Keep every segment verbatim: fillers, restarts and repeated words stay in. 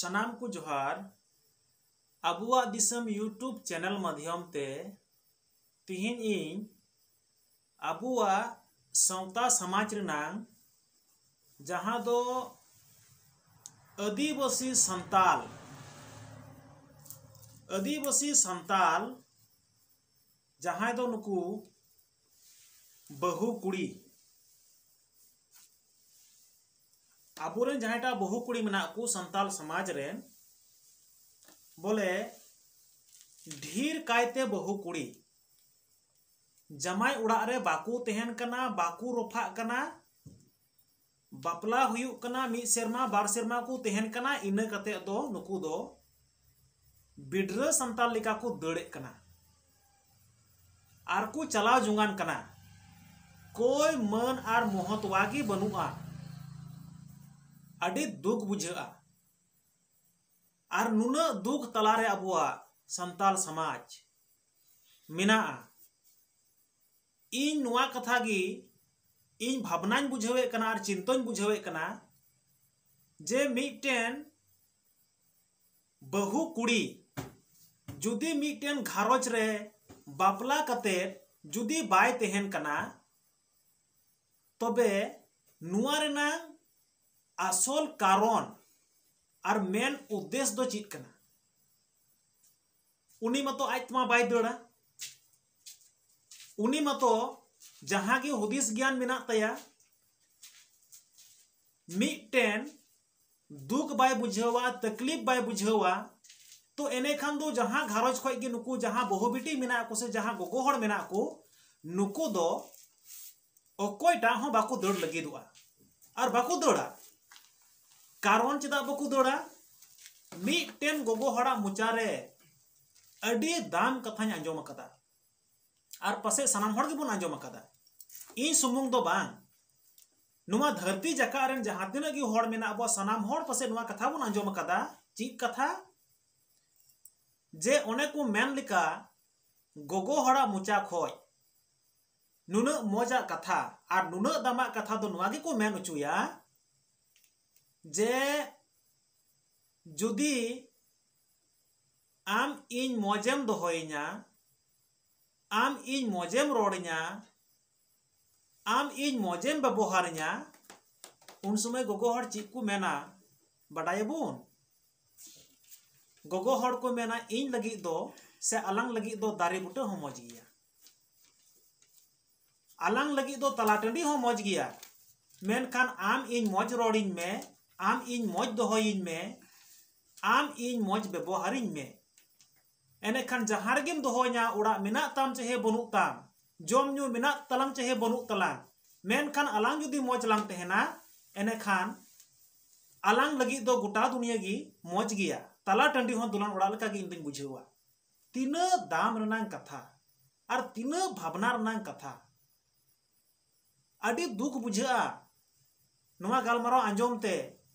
ᱥᱟᱱᱟᱢ ᱠᱚ ᱡᱚᱦᱟᱨ᱾ ᱟᱵᱚᱣᱟᱜ ᱫᱤᱥᱚᱢ YouTube ᱪᱮᱱᱮᱞ ᱢᱟᱫᱽᱫᱷᱚᱢ ᱛᱮ ᱛᱤᱦᱤᱧ ᱤᱧ ᱟᱵᱚᱣᱟᱜ ᱥᱟᱶᱛᱟ ᱥᱚᱢᱟᱡᱽ ᱨᱮᱱᱟᱝ ᱡᱟᱦᱟᱸ ᱫᱚ ᱟᱹᱫᱤᱵᱟᱹᱥᱤ ᱥᱟᱱᱛᱟᱞ, ᱟᱹᱫᱤᱵᱟᱹᱥᱤ ᱥᱟᱱᱛᱟᱞ ᱡᱟᱦᱟᱸᱭ ᱫᱚ ᱱᱩᱠᱩ ᱵᱟᱹᱦᱩ ᱠᱩᱲᱤ, ᱟᱵᱚᱨᱮᱱ ᱡᱟᱦᱟᱸᱭᱴᱟᱜ ᱵᱟᱹᱦᱩ ᱠᱩᱲᱤ ᱢᱮᱱᱟᱜ ᱠᱚ ᱥᱟᱱᱛᱟᱞ ᱥᱚᱢᱟᱡᱽ ᱨᱮᱱ, ᱵᱚᱞᱮ ᱰᱷᱮᱨ ᱠᱟᱭᱛᱮ ᱵᱟᱹᱦᱩ ᱠᱩᱲᱤ ᱡᱟᱢᱟᱭ ᱚᱲᱟᱜ ᱨᱮ ᱵᱟᱠᱚ ᱛᱟᱦᱮᱱ ᱠᱟᱱᱟ, ᱵᱟᱠᱚ ᱨᱚᱯᱷᱟᱜ ᱠᱟᱱᱟ, ᱵᱟᱯᱞᱟ ᱦᱩᱭᱩᱜ ᱠᱟᱱᱟ, ᱢᱤᱫ ᱥᱮᱨᱢᱟ ᱵᱟᱨ ᱥᱮᱨᱢᱟ ᱠᱚ ᱛᱟᱦᱮᱱ ᱠᱟᱱᱟ, ᱤᱱᱟᱹ ᱠᱟᱛᱮ ᱫᱚ ᱱᱩᱠᱩ ᱫᱚ ᱵᱤᱰᱨᱟᱹ ᱥᱟᱱᱛᱟᱞ ᱞᱮᱠᱟ ᱠᱚ ᱫᱟᱹᱲᱮᱫ ᱠᱟᱱᱟ᱾ ᱟᱨ ᱠᱚ ᱪᱟᱞᱟᱣ ᱡᱚᱝᱟᱱ ᱠᱟᱱᱟ᱾ ᱠᱚᱭ ᱢᱟᱹᱱ ᱟᱨ ᱢᱚᱦᱚᱛᱣᱟ ᱜᱮ ᱵᱟᱹᱱᱩᱜᱼᱟ᱾ ᱟᱹᱰᱤ ᱫᱩᱠ ᱵᱩᱡᱷᱟᱹᱜᱼᱟ᱾ ᱟᱨ ᱱᱩᱱᱟᱹᱜ ᱫᱩᱠ ᱛᱟᱞᱟᱨᱮ ᱟᱵᱚᱣᱟᱜ ᱥᱟᱱᱛᱟᱞ ᱥᱚᱢᱟᱡᱽ ᱢᱮᱱᱟᱜᱼᱟ᱾ ᱤᱧ ᱱᱚᱣᱟ ᱠᱟᱛᱷᱟ ᱜᱮ ᱤᱧ ᱵᱷᱟᱵᱽᱱᱟᱧ ᱵᱩᱡᱷᱟᱹᱣᱮᱫ ᱠᱟᱱᱟ ᱟᱨ ᱪᱤᱱᱛᱟᱹᱧ ᱵᱩᱡᱷᱟᱹᱣᱮᱫ ᱠᱟᱱᱟ ᱡᱮ ᱢᱤᱫᱴᱮᱱ ᱵᱟᱹᱦᱩ ᱠᱩᱲᱤ ᱡᱩᱫᱤ ᱢᱤᱫᱴᱮᱱ ᱜᱷᱟᱨᱚᱸᱡᱽ ᱨᱮ ᱵᱟᱯᱞᱟ ᱠᱟᱛᱮ ᱡᱩᱫᱤ ᱵᱟᱭ ᱛᱟᱦᱮᱱ ᱠᱟᱱᱟ, ᱛᱚᱵᱮ ᱱᱚᱣᱟ ᱨᱮᱱᱟᱝ ᱟᱥᱚᱞ ᱠᱟᱨᱚᱱ ᱟᱨ ᱢᱮᱱ ᱩᱫᱽᱫᱮᱥ ᱫᱚ ᱪᱮᱫ ᱠᱟᱱᱟ? ᱩᱱᱤ ᱢᱟᱛᱚ ᱟᱡ ᱛᱮᱢᱟ ᱵᱟᱭ ᱫᱟᱹᱲᱟ᱾ ᱩᱱᱤ ᱢᱟᱛᱚ ᱡᱟᱦᱟᱸ ᱜᱮ ᱦᱩᱫᱤᱥ ᱜᱮᱭᱟᱱ ᱢᱮᱱᱟᱜ ᱛᱟᱭᱟ, ᱢᱤᱫᱴᱮᱱ ᱫᱩᱠ ᱵᱟᱭ ᱵᱩᱡᱷᱟᱹᱣᱟ, ᱛᱟᱠᱞᱤᱯ ᱵᱟᱭ ᱵᱩᱡᱷᱟᱹᱣᱟ, ᱛᱚ ᱮᱱᱮᱠᱷᱟᱱ ᱫᱚ ᱡᱟᱦᱟᱸ ᱜᱷᱟᱨᱚᱸᱡᱽ ᱠᱷᱚᱡ ᱜᱮ ᱱᱩᱠᱩ ᱡᱟᱦᱟᱸ ᱵᱟᱹᱦᱩ ᱵᱤᱴᱤ ᱢᱮᱱᱟᱜ ᱠᱚ ᱥᱮ ᱡᱟᱦᱟᱸ ᱜᱚᱜᱚ ᱦᱚᱲ ᱢᱮᱱᱟᱜ ᱠᱚ, ᱱᱩᱠᱩ ᱫᱚ ᱚᱠᱚᱭᱴᱟᱜ ᱦᱚᱸ ᱵᱟᱠᱚ ᱫᱟᱹᱲ ᱞᱟᱹᱜᱤᱫᱚᱜᱼᱟ᱾ ᱟᱨ ᱵᱟᱠᱚ ᱫᱟᱹᱲᱟ᱾ ᱠᱟᱨᱚᱱ ᱪᱮᱫᱟᱜ ᱵᱟᱠᱚ ᱫᱟᱹᱲᱟ? ᱢᱤᱫᱴᱮᱱ ᱜᱚᱜᱚ ᱦᱚᱲᱟᱜ ᱢᱚᱪᱟ ᱨᱮ ᱟᱹᱰᱤ ᱫᱟᱢ ᱠᱟᱛᱷᱟᱧ ᱟᱸᱡᱚᱢ ᱟᱠᱟᱫᱟ᱾ ᱟᱨ ᱯᱟᱥᱮᱡ ᱥᱟᱱᱟᱢ ᱦᱚᱲ ᱜᱮᱵᱚᱱ ᱟᱸᱡᱚᱢ ᱟᱠᱟᱫᱟ᱾ ᱤᱧ ᱥᱩᱢᱩᱝ ᱫᱚ ᱵᱟᱝ, ᱱᱚᱣᱟ ᱫᱷᱟᱹᱨᱛᱤ ᱡᱟᱠᱟᱛ ᱨᱮᱱ ᱡᱟᱦᱟᱸ ᱛᱤᱱᱟᱹᱜ ᱜᱮ ᱦᱚᱲ ᱢᱮᱱᱟᱜ ᱵᱚᱱᱟ, ᱥᱟᱱᱟᱢ ᱦᱚᱲ ᱯᱟᱥᱮᱡ ᱱᱚᱣᱟ ᱠᱟᱛᱷᱟ ᱵᱚᱱ ᱟᱸᱡᱚᱢ ᱟᱠᱟᱫᱟ᱾ ᱪᱮᱫ ᱠᱟᱛᱷᱟ? ᱡᱮ ᱚᱱᱮ ᱠᱚ ᱢᱮᱱ ᱞᱮᱠᱟ, ᱜᱚᱜᱚ ᱦᱚᱲᱟᱜ ᱢᱚᱪᱟ ᱠᱷᱚᱡ ᱱᱩᱱᱟᱹᱜ ᱢᱚᱡᱟᱜ ᱠᱟᱛᱷᱟ ᱟᱨ ᱱᱩᱱᱟᱹᱜ ᱫᱟᱢᱟᱜ ᱠᱟᱛᱷᱟ ᱫᱚ ᱱᱚᱣᱟ ᱜᱮᱠᱚ ᱢᱮᱱ ᱦᱚᱪᱚᱭᱟ ᱡᱮ ᱡᱩᱫᱤ ᱟᱢ ᱤᱧ ᱢᱚᱡᱮᱢ ᱫᱚᱦᱚᱭᱤᱧᱟ, ᱟᱢ ᱤᱧ ᱢᱚᱡᱮᱢ ᱨᱚᱲᱤᱧᱟ, ᱟᱢ ᱤᱧ ᱢᱚᱡᱮᱢ ᱵᱮᱵᱚᱦᱟᱨᱤᱧᱟ, ᱩᱱ ᱥᱚᱢᱚᱭ ᱜᱚᱜᱚ ᱦᱚᱲ ᱪᱮᱫ ᱠᱚ ᱢᱮᱱᱟ ᱵᱟᱰᱟᱭᱟᱵᱚᱱ? ᱜᱚᱜᱚ ᱦᱚᱲ ᱠᱚ ᱢᱮᱱᱟ, "ᱤᱧ ᱞᱟᱹᱜᱤᱫ ᱫᱚ ᱥᱮ ᱟᱞᱟᱝ ᱞᱟᱹᱜᱤᱫ ᱫᱚ ᱫᱟᱨᱮ ᱵᱩᱴᱟᱹ ᱦᱚᱸ ᱢᱚᱡᱽ ᱜᱮᱭᱟ, ᱟᱞᱟᱝ ᱞᱟᱹᱜᱤᱫ ᱫᱚ ᱛᱟᱞᱟ ᱴᱟᱺᱰᱤ ᱦᱚᱸ ᱢᱚᱡᱽ ᱜᱮᱭᱟ, ᱢᱮᱱᱠᱷᱟᱱ ᱟᱢ ᱤᱧ ᱢᱚᱡᱽ ᱨᱚᱲᱤᱧ ᱢᱮ, ᱟᱢ ᱤᱧ ᱢᱚᱡᱽ ᱫᱚᱦᱚᱭᱤᱧ ᱢᱮ, ᱟᱢ ᱤᱧ ᱢᱚᱡᱽ ᱵᱮᱵᱚᱦᱟᱨᱤᱧ ᱢᱮ᱾ ᱮᱱᱮᱠᱷᱟᱱ ᱡᱟᱦᱟᱸ ᱨᱮᱜᱮᱢ ᱫᱚᱦᱚᱧᱟ, ᱚᱲᱟᱜ ᱢᱮᱱᱟᱜ ᱛᱟᱢ ᱪᱟᱦᱮ ᱵᱟᱹᱱᱩᱜ ᱛᱟᱢ, ᱡᱚᱢ ᱧᱩ ᱢᱮᱱᱟᱜ ᱛᱟᱞᱟᱝ ᱪᱟᱦᱮ ᱵᱟᱹᱱᱩᱜ ᱛᱟᱞᱟᱝ, ᱢᱮᱱᱠᱷᱟᱱ ᱟᱞᱟᱝ ᱡᱩᱫᱤ ᱢᱚᱡᱽ ᱞᱟᱝ ᱛᱟᱦᱮᱱᱟ, ᱮᱱᱮᱠᱷᱟᱱ ᱟᱞᱟᱝ ᱞᱟᱹᱜᱤᱫ ᱫᱚ ᱜᱚᱴᱟ ᱫᱩᱱᱤᱭᱟᱹ ᱜᱮ ᱢᱚᱡᱽ ᱜᱮᱭᱟ᱾ ᱛᱟᱞᱟ ᱴᱟᱺᱰᱤ ᱦᱚᱸ ᱫᱩᱞᱟᱱ ᱚᱲᱟᱜ ᱞᱮᱠᱟ ᱜᱮ ᱤᱧ ᱫᱩᱧ ᱵᱩᱡᱷᱟᱹᱣᱟ᱾" ᱛᱤᱱᱟᱹᱜ ᱫᱟᱢ ᱨᱮᱱᱟᱝ ᱠᱟᱛᱷᱟ ᱟᱨ ᱛᱤᱱᱟᱹᱜ ᱵᱷᱟᱵᱽᱱᱟ ᱨᱮᱱᱟᱝ ᱠᱟᱛᱷᱟ᱾ ᱟᱹᱰᱤ ᱫᱩᱠ ᱵᱩᱡᱷᱟᱹᱜᱼᱟ ᱱᱚᱣᱟ ᱜᱟᱞᱢᱟᱨᱟᱣ ᱟᱸᱡᱚᱢ ᱛᱮ,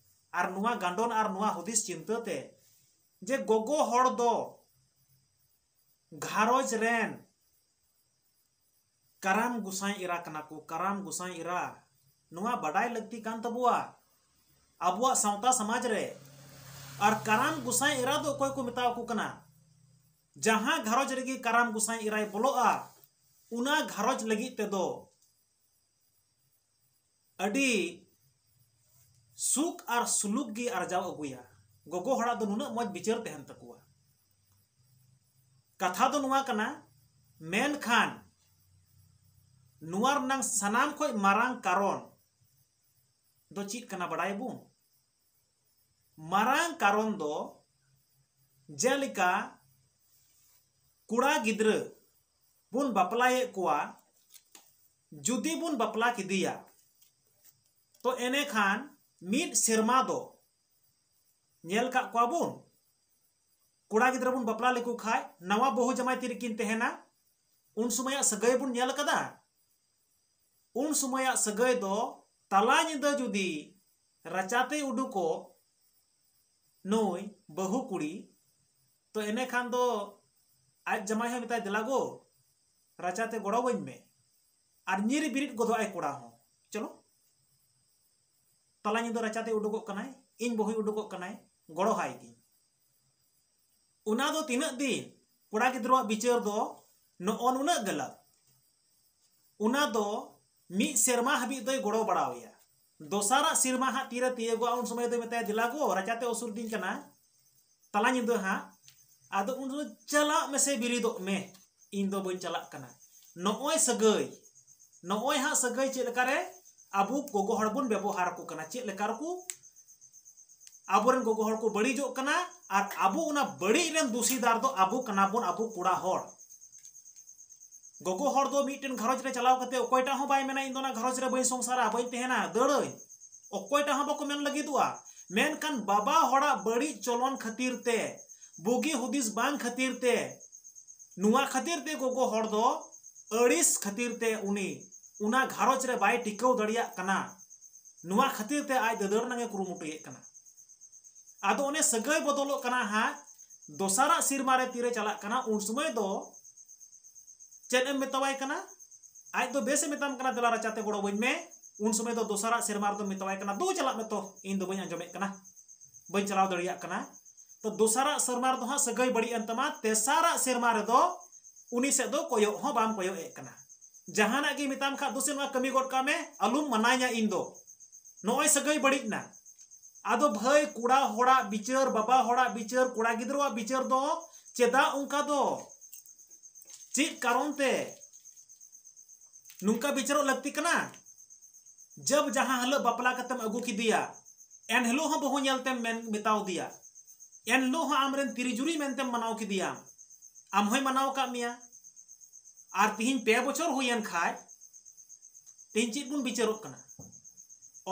ᱟᱨ ᱱᱚᱣᱟ ᱜᱟᱸᱰᱚᱱ ᱟᱨ ᱱᱚᱣᱟ ᱦᱩᱫᱤᱥ ᱪᱤᱱᱛᱟᱹ ᱛᱮ, ᱡᱮ ᱜᱚᱜᱚ ᱦᱚᱲ ᱫᱚ ᱜᱷᱟᱨᱚᱸᱡᱽ ᱨᱮᱱ ᱠᱟᱨᱟᱢ ᱜᱩᱥᱟᱸᱭ ᱮᱨᱟ ᱠᱟᱱᱟ ᱠᱚ, ᱠᱟᱨᱟᱢ ᱜᱩᱥᱟᱸᱭ ᱮᱨᱟ᱾ ᱱᱚᱣᱟ ᱵᱟᱰᱟᱭ ᱞᱟᱹᱠᱛᱤ ᱠᱟᱱ ᱛᱟᱵᱚᱣᱟ ᱟᱵᱚᱣᱟᱜ ᱥᱟᱶᱛᱟ ᱥᱚᱢᱟᱡᱽ ᱨᱮ᱾ ᱟᱨ ᱠᱟᱨᱟᱢ ᱜᱩᱥᱟᱸᱭ ᱮᱨᱟ ᱫᱚ ᱚᱠᱚᱭ ᱠᱚ ᱢᱮᱛᱟᱣ ᱠᱚ ᱠᱟᱱᱟ? ᱡᱟᱦᱟᱸ ᱜᱷᱟᱨᱚᱸᱡᱽ ᱨᱮᱜᱮ ᱠᱟᱨᱟᱢ ᱜᱩᱥᱟᱸᱭ ᱮᱨᱟᱭ ᱵᱚᱞᱚᱜᱼᱟ, ᱚᱱᱟ ᱜᱷᱟᱨᱚᱸᱡᱽ ᱞᱟᱹᱜᱤᱫ ᱛᱮᱫᱚ ᱟᱹᱰᱤ ᱥᱩᱠ ᱟᱨ ᱥᱩᱞᱩᱠ ᱜᱮ ᱟᱨᱡᱟᱣ ᱟᱹᱜᱩᱭᱟ᱾ ᱜᱚᱜᱚ ᱦᱚᱲᱟᱜ ᱫᱚ ᱱᱩᱱᱟᱹᱜ ᱢᱚᱡᱽ ᱵᱤᱪᱟᱹᱨ ᱛᱟᱦᱮᱱ ᱛᱟᱠᱚᱣᱟ᱾ ᱠᱟᱛᱷᱟ ᱫᱚ ᱱᱚᱣᱟ ᱠᱟᱱᱟ, ᱢᱮᱱᱠᱷᱟᱱ ᱱᱚᱣᱟ ᱨᱮᱱᱟᱝ ᱥᱟᱱᱟᱢ ᱠᱷᱚᱱ ᱢᱟᱨᱟᱝ ᱠᱟᱨᱚᱱ ᱫᱚ ᱪᱮᱫ ᱠᱟᱱᱟ ᱵᱟᱲᱟᱭᱟᱵᱚᱱ? ᱢᱟᱨᱟᱝ ᱠᱟᱨᱚᱱ ᱫᱚ ᱡᱮᱞᱮᱠᱟ ᱠᱚᱲᱟ ᱜᱤᱫᱽᱨᱟᱹ ᱵᱚᱱ ᱵᱟᱯᱞᱟᱭᱮᱫ ᱠᱚᱣᱟ, ᱡᱩᱫᱤ ᱵᱚᱱ ᱵᱟᱯᱞᱟ ᱠᱮᱫᱮᱭᱟ, ᱛᱚ ᱮᱱᱮᱠᱷᱟᱱ ᱢᱤᱫ ᱥᱮᱨᱢᱟ ᱫᱚ ᱧᱮᱞ ᱠᱟᱜ ᱠᱚᱣᱟ ᱵᱚᱱ, ᱠᱚᱲᱟ ᱜᱤᱫᱽᱨᱟᱹ ᱵᱚᱱ ᱵᱟᱯᱞᱟ ᱞᱮᱠᱚ ᱠᱷᱟᱡ, ᱱᱟᱣᱟ ᱵᱟᱹᱦᱩ ᱡᱟᱢᱟᱭ ᱛᱤᱨᱮᱠᱤᱱ ᱛᱟᱦᱮᱱᱟ, ᱩᱱ ᱥᱚᱢᱚᱭᱟᱜ ᱥᱟᱹᱜᱟᱹᱭ ᱵᱚᱱ ᱧᱮᱞ ᱟᱠᱟᱫᱟ᱾ ᱩᱱ ᱥᱚᱢᱚᱭᱟᱜ ᱥᱟᱹᱜᱟᱹᱭ ᱫᱚ ᱛᱟᱞᱟ ᱧᱤᱫᱟᱹ ᱡᱩᱫᱤ ᱨᱟᱪᱟᱛᱮᱭ ᱩᱰᱩᱠᱚᱜ ᱱᱩᱭ ᱵᱟᱹᱦᱩ ᱠᱩᱲᱤ, ᱛᱚ ᱮᱱᱮᱠᱷᱟᱱ ᱫᱚ ᱟᱡ ᱡᱟᱢᱟᱭ ᱦᱚᱸ ᱢᱮᱛᱟᱭ, "ᱫᱮᱞᱟ ᱜᱳ, ᱨᱟᱪᱟᱛᱮ ᱜᱚᱲᱚᱣᱟᱹᱧ ᱢᱮ᱾" ᱟᱨ ᱧᱤᱨ ᱵᱤᱨᱤᱫ ᱜᱚᱫᱚᱜ ᱟᱭ ᱠᱚᱲᱟ ᱦᱚᱸ, "ᱪᱚᱞᱚ, ᱛᱟᱞᱟ ᱧᱤᱫᱟᱹ ᱨᱟᱪᱟᱛᱮ ᱩᱰᱩᱠᱚᱜ ᱠᱟᱱᱟᱭ, ᱤᱧ ᱵᱟᱹᱦᱩᱭ ᱩᱰᱩᱠᱚᱜ ᱠᱟᱱᱟᱭ, ᱜᱚᱲᱚ ᱦᱟᱭ ᱜᱤᱧ᱾ ᱚᱱᱟ ᱫᱚ ᱛᱤᱱᱟᱹᱜ ᱫᱤᱱ? ᱠᱚᱲᱟ ᱜᱤᱫᱽᱨᱟᱹᱣᱟᱜ ᱵᱤᱪᱟᱹᱨ ᱫᱚ ᱱᱚᱜᱼᱚ ᱱᱩᱱᱟᱹᱜ ᱜᱟᱞᱟᱛ᱾ ᱚᱱᱟ ᱫᱚ ᱢᱤᱫ ᱥᱮᱨᱢᱟ ᱦᱟᱹᱵᱤᱡ ᱫᱚᱭ ᱜᱚᱲᱚ ᱵᱟᱲᱟᱣᱟᱭᱟ᱾ ᱫᱚᱥᱟᱨᱟᱜ ᱥᱮᱨᱢᱟ ᱦᱟᱸᱜ ᱛᱤᱨᱮ ᱛᱤᱭᱳᱜᱚᱜᱼᱟ, ᱩᱱ ᱥᱚᱢᱚᱭ ᱫᱚᱭ ᱢᱮᱛᱟᱭᱟ, "ᱫᱮᱞᱟ ᱜᱚ, ᱨᱟᱪᱟᱛᱮ ᱩᱥᱩᱨ ᱫᱤᱧ ᱠᱟᱱᱟ, ᱛᱟᱞᱟ ᱧᱤᱫᱟᱹ ᱦᱟᱸᱜ, ᱟᱫᱚ ᱩᱱ ᱥᱚᱢᱚᱭ ᱪᱟᱞᱟᱜ ᱢᱮᱥᱮ, ᱵᱤᱨᱤᱫᱚᱜ ᱢᱮ, ᱤᱧ ᱫᱚ ᱵᱟᱹᱧ ᱪᱟᱞᱟᱜ ᱠᱟᱱᱟ᱾" ᱱᱚᱜᱼᱚᱭ ᱥᱟᱹᱜᱟᱹᱭ, ᱱᱚᱜᱼᱚᱭ ᱦᱟᱸᱜ ᱥᱟᱹᱜᱟᱹᱭ ᱪᱮᱫ ᱞᱮᱠᱟᱨᱮ ᱟᱵᱚ ᱜᱚᱜᱚ ᱦᱚᱲ ᱵᱚᱱ ᱵᱮᱵᱚᱦᱟᱨ ᱟᱠᱚ ᱠᱟᱱᱟ, ᱪᱮᱫ ᱞᱮᱠᱟ ᱨᱮᱠᱚ ᱟᱵᱚᱨᱮᱱ ᱜᱚᱜᱚ ᱦᱚᱲ ᱠᱚ ᱵᱟᱹᱲᱤᱡᱚᱜ ᱠᱟᱱᱟ, ᱟᱨ ᱟᱵᱚ ᱚᱱᱟ ᱵᱟᱹᱲᱤᱡ ᱨᱮᱱ ᱫᱩᱥᱤᱫᱟᱨ ᱫᱚ ᱟᱵᱚ ᱠᱟᱱᱟ ᱵᱚᱱ, ᱟᱵᱚ ᱠᱚᱲᱟ ᱦᱚᱲ᱾ ᱜᱚᱜᱚ ᱦᱚᱲ ᱫᱚ ᱢᱤᱫᱴᱮᱱ ᱜᱷᱟᱨᱚᱸᱡᱽ ᱨᱮ ᱪᱟᱞᱟᱣ ᱠᱟᱛᱮ ᱚᱠᱚᱭᱴᱟᱜ ᱦᱚᱸ ᱵᱟᱭ ᱢᱮᱱᱟ, "ᱤᱧ ᱫᱚ ᱚᱱᱟ ᱜᱷᱟᱨᱚᱸᱡᱽ ᱨᱮ ᱵᱟᱹᱧ ᱥᱚᱝᱥᱟᱨᱟ, ᱵᱟᱹᱧ ᱛᱟᱦᱮᱱᱟ, ᱫᱟᱹᱲᱟᱹᱧ᱾" ᱚᱠᱚᱭᱴᱟᱜ ᱦᱚᱸ ᱵᱟᱠᱚ ᱢᱮᱱ ᱞᱟᱹᱜᱤᱫᱚᱜᱼᱟ᱾ ᱢᱮᱱᱠᱷᱟᱱ ᱵᱟᱵᱟ ᱦᱚᱲᱟᱜ ᱵᱟᱹᱲᱤᱡ ᱪᱚᱞᱚᱱ ᱠᱷᱟᱹᱛᱤᱨ ᱛᱮ, ᱵᱩᱜᱤ ᱦᱩᱫᱤᱥ ᱵᱟᱝ ᱠᱷᱟᱹᱛᱤᱨ ᱛᱮ, ᱱᱚᱣᱟ ᱠᱷᱟᱹᱛᱤᱨ ᱛᱮ ᱜᱚᱜᱚ ᱦᱚᱲ ᱫᱚ ᱟᱹᱲᱤᱥ ᱠᱷᱟᱹᱛᱤᱨ ᱛᱮ ᱩᱱᱤ ᱚᱱᱟ ᱜᱷᱟᱨᱚᱸᱡᱽ ᱨᱮ ᱵᱟᱭ ᱴᱤᱠᱟᱹᱣ ᱫᱟᱲᱮᱭᱟᱜ ᱠᱟᱱᱟ᱾ ᱱᱚᱣᱟ ᱠᱷᱟᱹᱛᱤᱨ ᱛᱮ ᱟᱡ ᱫᱟᱹᱫᱟᱹᱲ ᱨᱮᱱᱟᱜ ᱮ ᱠᱩᱨᱩᱢᱩᱴᱩᱭᱮᱫ ᱠᱟᱱᱟ᱾ ᱟᱫᱚ ᱚᱱᱮ ᱥᱟᱹᱜᱟᱹᱭ ᱵᱚᱫᱚᱞᱚᱜ ᱠᱟᱱᱟ ᱦᱟᱸᱜ, ᱫᱚᱥᱟᱨᱟᱜ ᱥᱮᱨᱢᱟ ᱨᱮ ᱛᱤᱨᱮ ᱪᱟᱞᱟᱜ ᱠᱟᱱᱟ, ᱩᱱ ᱥᱚᱢᱚᱭ ᱫᱚ ᱪᱮᱫ ᱮᱢ ᱢᱮᱛᱟᱣᱟᱭ ᱠᱟᱱᱟ? ᱟᱡ ᱫᱚ ᱵᱮᱥ ᱮ ᱢᱮᱛᱟᱢ ᱠᱟᱱᱟ, "ᱫᱮᱞᱟ ᱨᱟᱪᱟᱛᱮ ᱜᱚᱲᱚ ᱵᱟᱹᱧ ᱢᱮ᱾" ᱩᱱ ᱥᱚᱢᱚᱭ ᱫᱚ ᱫᱚᱥᱟᱨᱟᱜ ᱥᱮᱨᱢᱟ ᱨᱮᱫᱚ ᱢᱮᱛᱟᱣᱟᱭ ᱠᱟᱱᱟ, "ᱫᱩ ᱪᱟᱞᱟᱜ ᱢᱮ ᱛᱚ, ᱤᱧ ᱫᱚ ᱵᱟᱹᱧ ᱟᱸᱡᱚᱢᱮᱫ ᱠᱟᱱᱟ, ᱵᱟᱹᱧ ᱪᱟᱞᱟᱣ ᱫᱟᱲᱮᱭᱟᱜ ᱠᱟᱱᱟ᱾" ᱛᱚ ᱫᱚᱥᱟᱨᱟᱜ ᱥᱮᱨᱢᱟ ᱨᱮᱫᱚ ᱦᱟᱸᱜ ᱥᱟᱹᱜᱟᱹᱭ ᱵᱟᱹᱲᱤᱡ ᱮᱱ ᱛᱟᱢᱟ, ᱛᱮᱥᱟᱨᱟᱜ ᱥᱮᱨᱢᱟ ᱨᱮᱫᱚ ᱩᱱᱤ ᱥᱮᱫ ᱫᱚ ᱠᱚᱭᱚᱜ ᱦᱚᱸ ᱵᱟᱢ ᱠᱚᱭᱚᱜ ᱮᱫ ᱠᱟᱱᱟ᱾ ᱡᱟᱦᱟᱱᱟᱜ ᱜᱮ ᱢᱮᱛᱟᱢ ᱠᱷᱟᱱ, "ᱫᱩᱥᱮ ᱱᱚᱣᱟ ᱠᱟᱹᱢᱤ ᱜᱚᱫ ᱠᱟᱜ ᱢᱮ, ᱟᱞᱚᱢ ᱢᱟᱱᱟᱧᱟ ᱤᱧ ᱫᱚ, ᱱᱚᱜᱼᱚᱭ ᱥᱟᱹᱜᱟᱹᱭ ᱵᱟᱹᱲᱤᱡ ᱮᱱᱟ᱾" ᱟᱫᱚ ᱵᱷᱟᱹᱭ, ᱠᱚᱲᱟ ᱦᱚᱲᱟᱜ ᱵᱤᱪᱟᱹᱨ, ᱵᱟᱵᱟ ᱦᱚᱲᱟᱜ ᱵᱤᱪᱟᱹᱨ, ᱠᱚᱲᱟ ᱜᱤᱫᱽᱨᱟᱹᱣᱟᱜ ᱵᱤᱪᱟᱹᱨ ᱫᱚ ᱪᱮᱫᱟᱜ ᱚᱱᱠᱟ ᱫᱚ? ᱪᱮᱫ ᱠᱟᱨᱚᱱ ᱛᱮ ᱱᱚᱝᱠᱟ ᱵᱤᱪᱟᱹᱨᱚᱜ ᱞᱟᱹᱠᱛᱤ ᱠᱟᱱᱟ? ᱡᱟᱵ ᱡᱟᱦᱟᱸ ᱦᱤᱞᱳᱜ ᱵᱟᱯᱞᱟ ᱠᱟᱛᱮᱢ ᱟᱹᱜᱩ ᱠᱮᱫᱮᱭᱟ, ᱮᱱ ᱦᱤᱞᱳᱜ ᱦᱚᱸ ᱵᱟᱹᱦᱩ ᱧᱮᱞ ᱛᱮᱢ ᱢᱮᱱ ᱢᱮᱛᱟᱣ ᱫᱮᱭᱟ, ᱮᱱ ᱦᱤᱞᱳᱜ ᱦᱚᱸ ᱟᱢᱨᱮᱱ ᱛᱤᱨᱤ ᱡᱩᱨᱤ ᱢᱮᱱᱛᱮᱢ ᱢᱟᱱᱟᱣ ᱠᱮᱫᱮᱭᱟ, ᱟᱢ ᱦᱚᱸᱭ ᱢᱟᱱᱟᱣ ᱟᱠᱟᱫ ᱢᱮᱭᱟ᱾ ᱟᱨ ᱛᱤᱦᱤᱧ ᱯᱮ ᱵᱚᱪᱷᱚᱨ ᱦᱩᱭᱮᱱ ᱠᱷᱟᱡ, ᱛᱤᱦᱤᱧ ᱪᱮᱫ ᱵᱚᱱ ᱵᱤᱪᱟᱹᱨᱚᱜ ᱠᱟᱱᱟ?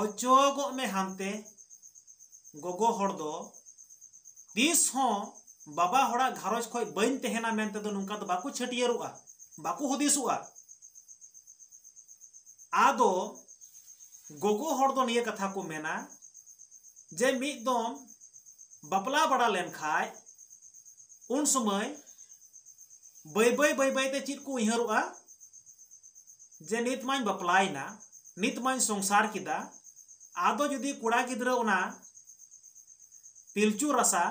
ᱚᱪᱚᱜᱚᱜ ᱢᱮ ᱦᱟᱱᱛᱮ᱾ ᱜᱚᱜᱚ ᱦᱚᱲ ᱫᱚ ᱛᱤᱥ ᱦᱚᱸ ᱵᱟᱵᱟ ᱦᱚᱲᱟᱜ ᱜᱷᱟᱨᱚᱸᱡᱽ ᱠᱷᱚᱡ ᱵᱟᱹᱧ ᱛᱟᱦᱮᱱᱟ ᱢᱮᱱᱛᱮ ᱫᱚ ᱱᱚᱝᱠᱟ ᱫᱚ ᱵᱟᱠᱚ ᱪᱷᱟᱹᱴᱭᱟᱹᱨᱚᱜᱼᱟ, ᱵᱟᱠᱚ ᱦᱩᱫᱤᱥᱚᱜᱼᱟ᱾ ᱟᱫᱚ ᱜᱚᱜᱚ ᱦᱚᱲ ᱫᱚ ᱱᱤᱭᱟᱹ ᱠᱟᱛᱷᱟ ᱠᱚ ᱢᱮᱱᱟ ᱡᱮ ᱢᱤᱫ ᱫᱚᱢ ᱵᱟᱯᱞᱟ ᱵᱟᱲᱟ ᱞᱮᱱ ᱠᱷᱟᱡ ᱩᱱ ᱥᱚᱢᱚᱭ ᱵᱟᱹᱭ ᱵᱟᱹᱭ ᱵᱟᱹᱭ ᱵᱟᱹᱭ ᱛᱮ ᱪᱮᱫ ᱠᱚ ᱩᱭᱦᱟᱹᱨᱚᱜᱼᱟ ᱡᱮ ᱱᱤᱛ ᱢᱟᱧ ᱵᱟᱯᱞᱟᱭᱮᱱᱟ, ᱱᱤᱛ ᱢᱟᱧ ᱥᱚᱝᱥᱟᱨ ᱠᱮᱫᱟ, ᱟᱫᱚ ᱡᱩᱫᱤ ᱠᱚᱲᱟ ᱜᱤᱫᱽᱨᱟᱹ ᱚᱱᱟ ᱯᱤᱞᱪᱩ ᱨᱟᱥᱟ,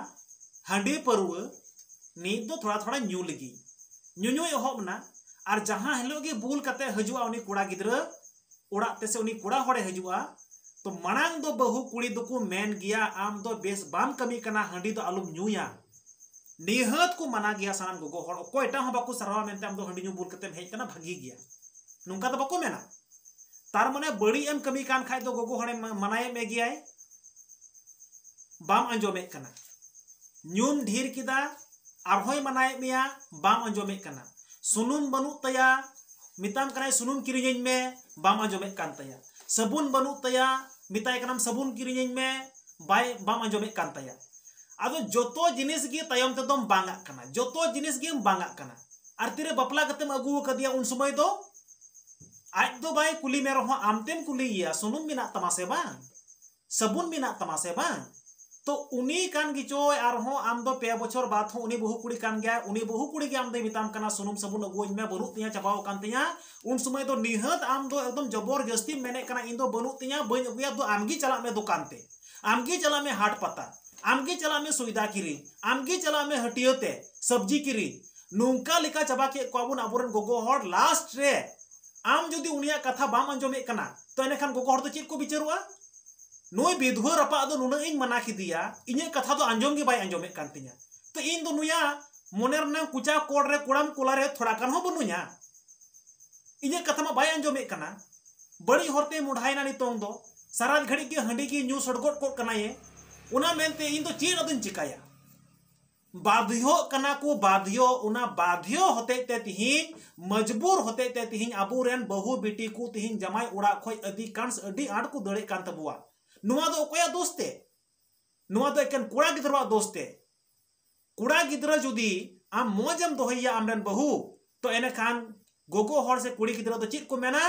ᱦᱟᱺᱰᱤ ᱯᱟᱹᱨᱣᱟᱹ ᱱᱤᱛ ᱫᱚ ᱛᱷᱚᱲᱟ ᱛᱷᱚᱲᱟ ᱧᱩ ᱞᱟᱹᱜᱤᱫ ᱧᱩᱧᱩᱭ ᱮᱦᱚᱵ ᱮᱱᱟ᱾ ᱟᱨ ᱡᱟᱦᱟᱸ ᱦᱤᱞᱳᱜ ᱜᱮ ᱵᱩᱞ ᱠᱟᱛᱮ ᱦᱤᱡᱩᱜᱼᱟ ᱩᱱᱤ ᱠᱚᱲᱟ ᱜᱤᱫᱽᱨᱟᱹ ᱚᱲᱟᱜ ᱛᱮ ᱥᱮ ᱩᱱᱤ ᱠᱚᱲᱟ ᱦᱚᱲᱮ ᱦᱤᱡᱩᱜᱼᱟ, ᱛᱚ ᱢᱟᱲᱟᱝ ᱫᱚ ᱵᱟᱹᱦᱩ ᱠᱩᱲᱤ ᱫᱚᱠᱚ ᱢᱮᱱ ᱜᱮᱭᱟ, "ᱟᱢ ᱫᱚ ᱵᱮᱥ ᱵᱟᱢ ᱠᱟᱹᱢᱤ ᱠᱟᱱᱟ, ᱦᱟᱺᱰᱤ ᱫᱚ ᱟᱞᱚᱢ ᱧᱩᱭᱟ᱾" ᱱᱤᱦᱟᱹᱛ ᱠᱚ ᱢᱟᱱᱟ ᱜᱮᱭᱟ ᱥᱟᱱᱟᱢ ᱜᱚᱜᱚ ᱦᱚᱲ, ᱚᱠᱚᱭᱴᱟᱜ ᱦᱚᱸ ᱵᱟᱠᱚ ᱥᱟᱨᱦᱟᱣᱟ ᱢᱮᱱᱛᱮ, "ᱟᱢ ᱫᱚ ᱦᱟᱺᱰᱤ ᱧᱩ ᱵᱩᱞ ᱠᱟᱛᱮᱢ ᱦᱮᱡ ᱠᱟᱱᱟ, ᱵᱷᱟᱹᱜᱤ ᱜᱮᱭᱟ", ᱱᱚᱝᱠᱟ ᱫᱚ ᱵᱟᱠᱚ ᱢᱮᱱᱟ᱾ ᱛᱟᱨ ᱢᱟᱱᱮ ᱵᱟᱹᱲᱤᱡ ᱮᱢ ᱠᱟᱹᱢᱤ ᱠᱟᱱ ᱠᱷᱟᱡ ᱫᱚ ᱜᱚᱜᱚ ᱦᱚᱲᱮ ᱢᱟ-, ᱢᱟᱱᱟᱭᱮᱫ ᱢᱮ ᱜᱮᱭᱟᱭ, ᱵᱟᱢ ᱟᱸᱡᱚᱢᱮᱫ ᱠᱟᱱᱟ᱾ ᱧᱩᱢ ᱰᱷᱮᱨ ᱠᱮᱫᱟ, ᱟᱨᱦᱚᱸᱭ ᱢᱟᱱᱟᱭᱮᱫ ᱢᱮᱭᱟ, ᱵᱟᱢ ᱟᱸᱡᱚᱢᱮᱫ ᱠᱟᱱᱟ᱾ ᱥᱩᱱᱩᱢ ᱵᱟᱹᱱᱩᱜ ᱛᱟᱭᱟ, ᱢᱮᱛᱟᱢ ᱠᱟᱱᱟᱭ, "ᱥᱩᱱᱩᱢ ᱠᱤᱨᱤᱧᱟᱹᱧ ᱢᱮ", ᱵᱟᱢ ᱟᱸᱡᱚᱢᱮᱫ ᱠᱟᱱ ᱛᱟᱭᱟ᱾ ᱥᱟᱵᱩᱱ ᱵᱟᱹᱱᱩᱜ ᱛᱟᱭᱟ, ᱢᱮᱛᱟᱭ ᱠᱟᱱᱟᱢ, "ᱥᱟᱵᱩᱱ ᱠᱤᱨᱤᱧᱟᱹᱧ ᱢᱮ", ᱵᱟᱭ, ᱵᱟᱢ ᱟᱸᱡᱚᱢᱮᱫ ᱠᱟᱱ ᱛᱟᱭᱟ᱾ ᱟᱫᱚ ᱡᱚᱛᱚ ᱡᱤᱱᱤᱥ ᱜᱮ ᱛᱟᱭᱚᱢ ᱛᱮᱫᱚᱢ ᱵᱟᱝᱟᱜ ᱠᱟᱱᱟ, ᱡᱚᱛᱚ ᱡᱤᱱᱤᱥ ᱜᱮᱢ ᱵᱟᱝᱟᱜ ᱠᱟᱱᱟ᱾ ᱟᱨ ᱛᱤᱨᱮ ᱵᱟᱯᱞᱟ ᱠᱟᱛᱮᱢ ᱟᱹᱜᱩ ᱟᱠᱟᱫᱮᱭᱟ, ᱩᱱ ᱥᱚᱢᱚᱭ ᱫᱚ ᱟᱡ ᱫᱚ ᱵᱟᱭ ᱠᱩᱞᱤ ᱢᱮ ᱨᱮᱦᱚᱸ ᱟᱢ ᱛᱮᱢ ᱠᱩᱞᱤᱭᱮᱭᱟ, "ᱥᱩᱱᱩᱢ ᱢᱮᱱᱟᱜ ᱛᱟᱢᱟ ᱥᱮ ᱵᱟᱝ? ᱥᱟᱵᱩᱱ ᱢᱮᱱᱟᱜ ᱛᱟᱢᱟ ᱥᱮ ᱵᱟᱝ?" ᱛᱚ ᱩᱱᱤ ᱠᱟᱱ ᱜᱮᱪᱚᱭ, ᱟᱨᱦᱚᱸ ᱟᱢ ᱫᱚ ᱯᱮ ᱵᱚᱪᱷᱚᱨ ᱵᱟᱫ ᱦᱚᱸ ᱩᱱᱤ ᱵᱟᱹᱦᱩ ᱠᱩᱲᱤ ᱠᱟᱱ ᱜᱮᱭᱟᱭ, ᱩᱱᱤ ᱵᱟᱹᱦᱩ ᱠᱩᱲᱤ ᱜᱮ ᱟᱢ ᱫᱚᱭ ᱢᱮᱛᱟᱢ ᱠᱟᱱᱟ, "ᱥᱩᱱᱩᱢ ᱥᱟᱵᱩᱱ ᱟᱹᱜᱩᱣᱟᱹᱧ ᱢᱮ, ᱵᱟᱹᱱᱩᱜ ᱛᱤᱧᱟ, ᱪᱟᱵᱟᱣ ᱟᱠᱟᱱ ᱛᱤᱧᱟ᱾" ᱩᱱ ᱥᱚᱢᱚᱭ ᱫᱚ ᱱᱤᱦᱟᱹᱛ ᱟᱢ ᱫᱚ ᱮᱠᱫᱚᱢ ᱡᱚᱵᱚᱨ ᱡᱟᱹᱥᱛᱤᱢ ᱢᱮᱱᱮᱫ ᱠᱟᱱᱟ, "ᱤᱧ ᱫᱚ ᱵᱟᱹᱱᱩᱜ ᱛᱤᱧᱟ, ᱵᱟᱹᱧ ᱟᱹᱜᱩᱭᱟ", ᱫᱚ ᱟᱢ ᱜᱮ ᱪᱟᱞᱟᱜ ᱢᱮ ᱫᱚᱠᱟᱱ ᱛᱮ, ᱟᱢ ᱜᱮ ᱪᱟᱞᱟᱜ ᱢᱮ ᱦᱟᱴ ᱯᱟᱛᱟ, ᱟᱢ ᱜᱮ ᱪᱟᱞᱟᱜ ᱢᱮ ᱥᱚᱭᱫᱟ ᱠᱤᱨᱤᱧ, ᱟᱢ ᱜᱮ ᱪᱟᱞᱟᱜ ᱢᱮ ᱦᱟᱹᱴᱤᱭᱟᱹ ᱛᱮ ᱥᱚᱵᱽᱡᱤ ᱠᱤᱨᱤᱧ᱾ ᱱᱚᱝᱠᱟ ᱞᱮᱠᱟ ᱪᱟᱵᱟ ᱠᱮᱫ ᱠᱚᱣᱟ ᱵᱚᱱ ᱟᱵᱚᱨᱮᱱ ᱜᱚᱜᱚ ᱦᱚᱲ᱾ ᱞᱟᱥᱴ ᱨᱮ ᱟᱢ ᱡᱩᱫᱤ ᱩᱱᱤᱭᱟᱜ ᱠᱟᱛᱷᱟ ᱵᱟᱢ ᱟᱸᱡᱚᱢᱮᱫ ᱠᱟᱱᱟ, ᱛᱚ ᱮᱱᱮᱠᱷᱟᱱ ᱜᱚᱜᱚ ᱦᱚᱲ ᱫᱚ ᱪᱮᱫ ᱠᱚ ᱵᱤᱪᱟᱹᱨᱚᱜᱼᱟ? ᱱᱩᱭ ᱵᱤᱫᱷᱣᱟᱹ ᱨᱟᱯᱟᱜ ᱫᱚ ᱱᱩᱱᱟᱹᱜ ᱤᱧ ᱢᱟᱱᱟ ᱠᱮᱫᱮᱭᱟ, ᱤᱧᱟᱹᱜ ᱠᱟᱛᱷᱟ ᱫᱚ ᱟᱸᱡᱚᱢ ᱜᱮ ᱵᱟᱭ ᱟᱸᱡᱚᱢᱮᱫ ᱠᱟᱱ ᱛᱤᱧᱟ᱾ ᱛᱚ ᱤᱧ ᱫᱚ ᱱᱩᱭᱟᱜ ᱢᱚᱱᱮ ᱨᱮᱱᱟᱜ ᱠᱚᱪᱟ ᱠᱚᱲ ᱨᱮ ᱠᱚᱲᱟᱢ ᱠᱚᱞᱟ ᱨᱮ ᱛᱷᱚᱲᱟ ᱜᱟᱱ ᱦᱚᱸ ᱵᱟᱹᱱᱩᱧᱟ᱾ ᱤᱧᱟᱹᱜ ᱠᱟᱛᱷᱟ ᱢᱟ ᱵᱟᱭ ᱟᱸᱡᱚᱢᱮᱫ ᱠᱟᱱᱟ, ᱵᱟᱹᱲᱤᱡ ᱦᱚᱨᱛᱮ ᱢᱚᱰᱷᱟᱭᱮᱱᱟ ᱱᱤᱛᱚᱝ ᱫᱚ, ᱥᱟᱨᱟ ᱜᱷᱟᱹᱲᱤᱡ ᱜᱮ ᱦᱟᱺᱰᱤ ᱜᱮ ᱧᱩ ᱥᱚᱰᱜᱚᱫ ᱠᱚᱜ ᱠᱟᱱᱟᱭᱮ᱾ ᱚᱱᱟ ᱢᱮᱱᱛᱮ ᱤᱧ ᱫᱚ ᱪᱮᱫ ᱟᱫᱚᱧ ᱪᱤᱠᱟᱭᱟ? ᱵᱟᱫᱷᱭᱚᱜ ᱠᱟᱱᱟ ᱠᱚ ᱵᱟᱫᱷᱭᱚ᱾ ᱚᱱᱟ ᱵᱟᱫᱷᱭᱚ ᱦᱚᱛᱮᱡ ᱛᱮ ᱛᱤᱦᱤᱧ, ᱢᱚᱡᱽᱵᱩᱨ ᱦᱚᱛᱮᱡ ᱛᱮ ᱛᱤᱦᱤᱧ ᱟᱵᱚᱨᱮᱱ ᱵᱟᱹᱦᱩ ᱵᱤᱴᱤ ᱠᱚ ᱛᱤᱦᱤᱧ ᱡᱟᱢᱟᱭ ᱚᱲᱟᱜ ᱠᱷᱚᱡ ᱟᱹᱰᱤ ᱠᱟᱱᱥ ᱟᱹᱰᱤ ᱟᱸᱴ ᱠᱚ ᱫᱟᱹᱲᱮᱫ ᱠᱟᱱ ᱛᱟᱵᱚᱣᱟ᱾ ᱱᱚᱣᱟ ᱫᱚ ᱚᱠᱚᱭᱟᱜ ᱫᱳᱥ ᱛᱮ? ᱱᱚᱣᱟ ᱫᱚ ᱮᱠᱮᱱ ᱠᱚᱲᱟ ᱜᱤᱫᱽᱨᱟᱹᱣᱟᱜ ᱫᱳᱥ ᱛᱮ᱾ ᱠᱚᱲᱟ ᱜᱤᱫᱽᱨᱟᱹ ᱡᱩᱫᱤ ᱟᱢ ᱢᱚᱡᱽ ᱮᱢ ᱫᱚᱦᱚᱭᱮᱭᱟ ᱟᱢᱨᱮᱱ ᱵᱟᱹᱦᱩ, ᱛᱚ ᱮᱱᱮᱠᱷᱟᱱ ᱜᱚᱜᱚ ᱦᱚᱲ ᱥᱮ ᱠᱩᱲᱤ ᱜᱤᱫᱽᱨᱟᱹ ᱫᱚ ᱪᱮᱫ ᱠᱚ ᱢᱮᱱᱟ?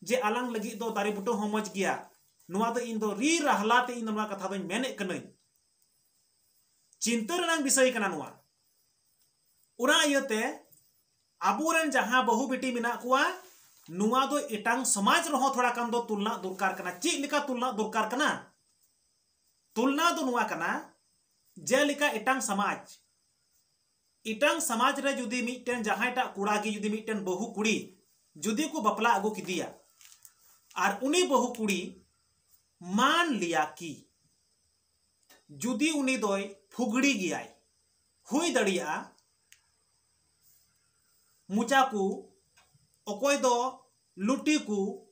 ᱡᱮ ᱟᱞᱟᱝ ᱞᱟᱹᱜᱤᱫ ᱫᱚ ᱫᱟᱨᱮ ᱵᱩᱴᱟᱹ ᱦᱚᱸ ᱢᱚᱡᱽ ᱜᱮᱭᱟ᱾ ᱱᱚᱣᱟ ᱫᱚ ᱤᱧ ᱫᱚ ᱨᱤ ᱨᱟᱦᱞᱟ ᱛᱮ ᱤᱧ ᱫᱚ ᱱᱚᱣᱟ ᱠᱟᱛᱷᱟ ᱫᱚᱧ ᱢᱮᱱᱮᱫ ᱠᱟᱹᱱᱟᱹᱧ᱾ ᱪᱤᱱᱛᱟᱹ ᱨᱮᱱᱟᱜ ᱵᱤᱥᱚᱭ ᱠᱟᱱᱟ ᱱᱚᱣᱟ᱾ ᱚᱱᱟ ᱤᱭᱟᱹᱛᱮ ᱟᱵᱚᱨᱮᱱ ᱡᱟᱦᱟᱸ ᱵᱟᱹᱦᱩ ᱵᱤᱴᱤ ᱢᱮᱱᱟᱜ ᱠᱚᱣᱟ, ᱱᱚᱣᱟ ᱫᱚ ᱮᱴᱟᱝ ᱥᱚᱢᱟᱡᱽ ᱨᱮᱦᱚᱸ ᱛᱷᱚᱲᱟ ᱜᱟᱱ ᱫᱚ ᱛᱩᱞᱱᱟ ᱫᱚᱨᱠᱟᱨ ᱠᱟᱱᱟ᱾ ᱪᱮᱫ ᱞᱮᱠᱟ ᱛᱩᱞᱱᱟ ᱫᱚᱨᱠᱟᱨ ᱠᱟᱱᱟ? ᱛᱩᱞᱱᱟ ᱫᱚ ᱱᱚᱣᱟ ᱠᱟᱱᱟ, ᱡᱮᱞᱮᱠᱟ ᱮᱴᱟᱝ ᱥᱚᱢᱟᱡᱽ, ᱮᱴᱟᱝ ᱥᱚᱢᱟᱡᱽ ᱨᱮ ᱡᱩᱫᱤ ᱢᱤᱫᱴᱮᱱ ᱡᱟᱦᱟᱸᱭᱴᱟᱜ ᱠᱚᱲᱟ ᱜᱮ ᱡᱩᱫᱤ ᱢᱤᱫᱴᱮᱱ ᱵᱟᱹᱦᱩ ᱠᱩᱲᱤ ᱡᱩᱫᱤ ᱠᱚ ᱵᱟᱯᱞᱟ ᱟᱹᱜᱩ ᱠᱮᱫᱮᱭᱟ, ᱟᱨ ᱩᱱᱤ ᱵᱟᱹᱦᱩ ᱠᱩᱲᱤ ᱢᱟᱱ ᱞᱤᱭᱟ ᱠᱤ ᱡᱩᱫᱤ ᱩᱱᱤ ᱫᱚᱭ ᱯᱷᱩᱜᱽᱲᱤ ᱜᱮᱭᱟᱭ, ᱦᱩᱭ ᱫᱟᱲᱮᱭᱟᱜᱼᱟ ᱢᱚᱪᱟ ᱠᱚ, ᱚᱠᱚᱭ ᱫᱚ ᱞᱩᱴᱤ ᱠᱚ,